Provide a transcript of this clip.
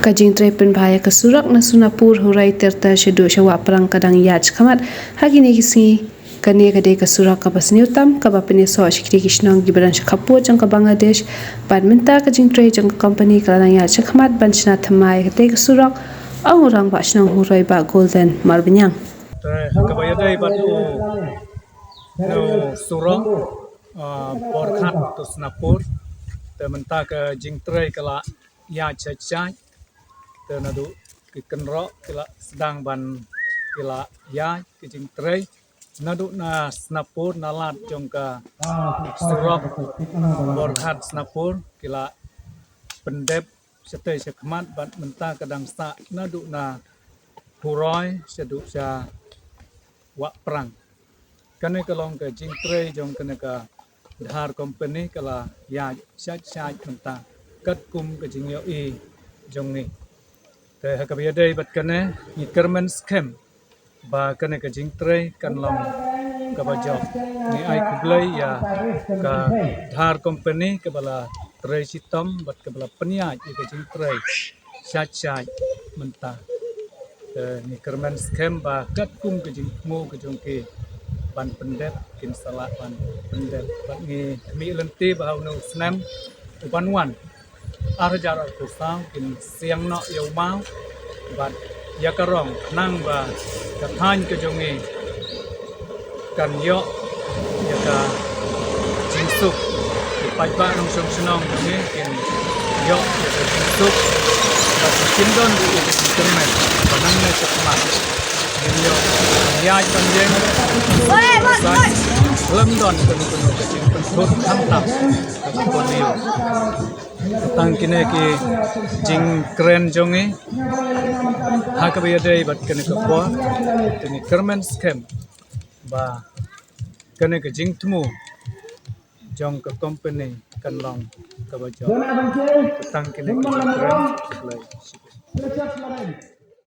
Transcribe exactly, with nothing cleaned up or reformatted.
Ka jingtrei pynbha ïa ka surok na Sonapur, Hurai, Tirta shaduh sha Wahprang ka dang ïaid shakhmat ha kine ki sngi. Kane ka dei ka surok kaba sniew tam kaba pynïasoh sha kitei ki shnong kiba don sha khappud jong ka Bangladesh. Bad mynta ka jingtrei jong ka kompani ka la dang ïaid shakhmat ban shna thymmai ïa katei ka surok, ong u Rangbah Shnong Hurai, Bah Golden Marbaniang. Te ha kaba ïadei bad u, u surok, ah, Borghat to Sonapur, te mynta ka jingtrei ka la ïaid shai shai. Te naduh ki kynroh ki la sdang ban, ki la ïaid ki jingtrei naduh na Sonapur, na lad jong ka surok Borghat Sonapur, ki la pyndep shatei shakhmat bad mynta ka dang sah naduh na Hurai shaduh sha Wahprang. Kane ka long ka jingtrei jong kane ka Dhar Company, ka la ïaid shai shai mynta katkum ka jingïohi jong ngi. Te ha kaba ïadei bad kane, ngi kyrmen skhem ba kane ka jingtrei kan long kaba jop. Ngi ai khublei ïa ka Dhar Company kaba la trei shitom bad kaba la pynïaid ïa ka jingtrei shai shai mynta. Te ngi kyrmen skhem ba katkum ka jingthmu ka jong ki ban pyndep, kin sa lah ban pyndep. Bad ngi khmih lynti ba ha une u snem uban wan, ar hajar arphew saw, kin siang noh ïa u maw bad ïa ka rong, khnang ba ka thaiñ ka jong ngi kan ïoh ïa ka jingsuk. Ki paidbah nongshong shnong jong ngi kin ïoh ïa ka jingsuk, bad kin don ruh ïa ka jingkyrmen ba nangne shakhmat ngin ïoh ïaid ban ïeng, khlem don kano kano ka jingpynthut khamtam ka jingpynlong. Tang kine ki jingkren jong ngi ha kaba ïadei bad kane ka por. Te ngi kyrmen skhem ba kane ka jingthmu jong ka company kan long kaba jop. Tang kine ki jingkren.